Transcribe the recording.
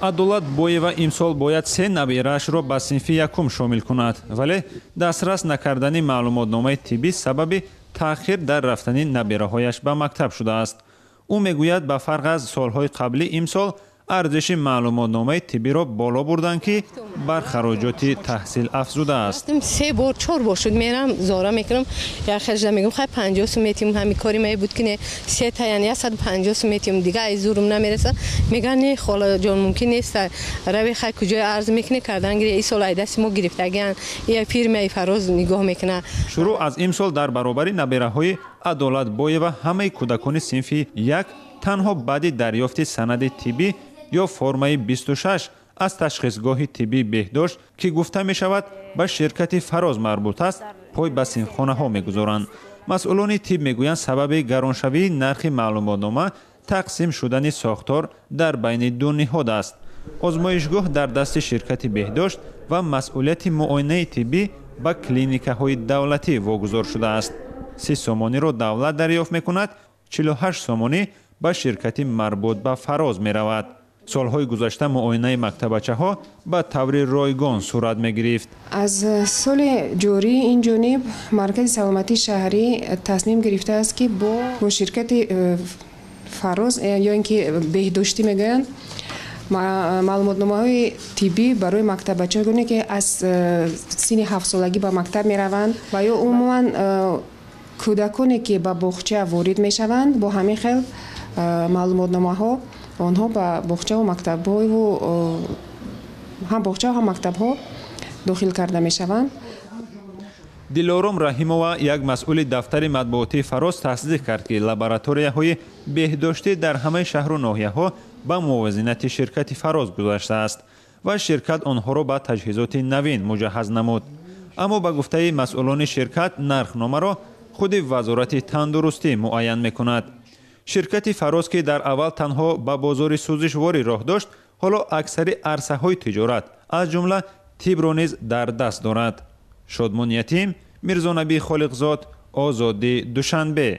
Адолат Боева имсол бояд се набираашро ба синфи якум шомил кунад, вале дастрас накардани маълумотномаи тиббӣ сабаби таъхир дар рафтани набираҳояш ба мактаб шудааст. Ӯ мегӯяд, ба фарқ аз солҳои қаблӣ, имсол арзиши маълумотномаи тиббиро боло бурданд, ки бар хароҷоти таҳсил афзудааст. Се бор, чор бор шуд, мерам, зора мекунам, як хелжа мегӯм, хай, 50 сум метим, ҳами кори мае буд ки не, сета, яъне 150 сум метим, дига ай зурум намереса. Мегӯян, не, холаҷон, мумкин нест, рави, хай, куҷои арз мекунӣ, кардан гири, ин сол ай дасти мо гирифтагиан, я фирмаи Фароз нигоҳ мекуна. Шурӯъ аз имсол дар баробари набираҳои Адолат Боева ҳамаи кӯдакони синфи як танҳо баъди дарёфти санади тиббӣ ё формаи 26 аз ташхисгоҳи тиббии Беҳдошт, ки гуфта мешавад, ба ширкати Фароз марбут аст, пой ба синфхонаҳо мегузоранд. Масъулони тиб мегӯянд, сабаби гароншавии нархи маълумотнома тақсим шудани сохтор дар байни ду ниҳод аст. Озмоишгоҳ дар дасти ширкати Беҳдошт ва масъулияти муоинаи тиббӣ ба клиникаҳои давлатӣ вогузор шудааст. 30 сомониро давлат дарёфт мекунад, 48 сомонӣ ба ширкати марбут ба Фароз меравад. Солҳои гузашта муоинаи мактабачаҳо ба таври ройгон сурат мегирифт. Аз соли ҷорӣ ин ҷониб Маркази саломатии шаҳрӣ тасмим гирифтааст, ки бо ширкати Фароз ё ин ки Беҳдоштӣ мегӯянд, маълумотномаҳои тиббӣ барои мактаббачагоне, ки аз синни 7-солагӣ ба мактаб мераванд ва ё умуман кӯдаконе, ки ба боғча ворид мешаванд, бо ҳамин хел маълумотномаҳо онҳо ба боғчаву мактабҳою ҳам боғчаву ҳам мактабҳо дохил карда мешаванд. Дилором Раҳимова, як масъули дафтари матбуотии Фароз, тасдиқ кард, ки лабораторияҳои беҳдоштӣ дар ҳамаи шаҳру ноҳияҳо ба мувозинати ширкати Фароз гузаштааст ва ширкат онҳоро ба таҷҳизоти навин муҷаҳҳаз намуд. Аммо ба гуфтаи масъулони ширкат, нархномаро худи Вазорати тандурустӣ муайян мекунад. Ширкати Фароз, ки дар аввал танҳо ба бозори сӯзишворӣ роҳ дошт, ҳоло аксари арсаҳои тиҷорат, аз ҷумла тибро низ дар даст дорад. Шодмон Ятим, Мирзонабӣ Холиқзод, Озодӣ, Душанбе.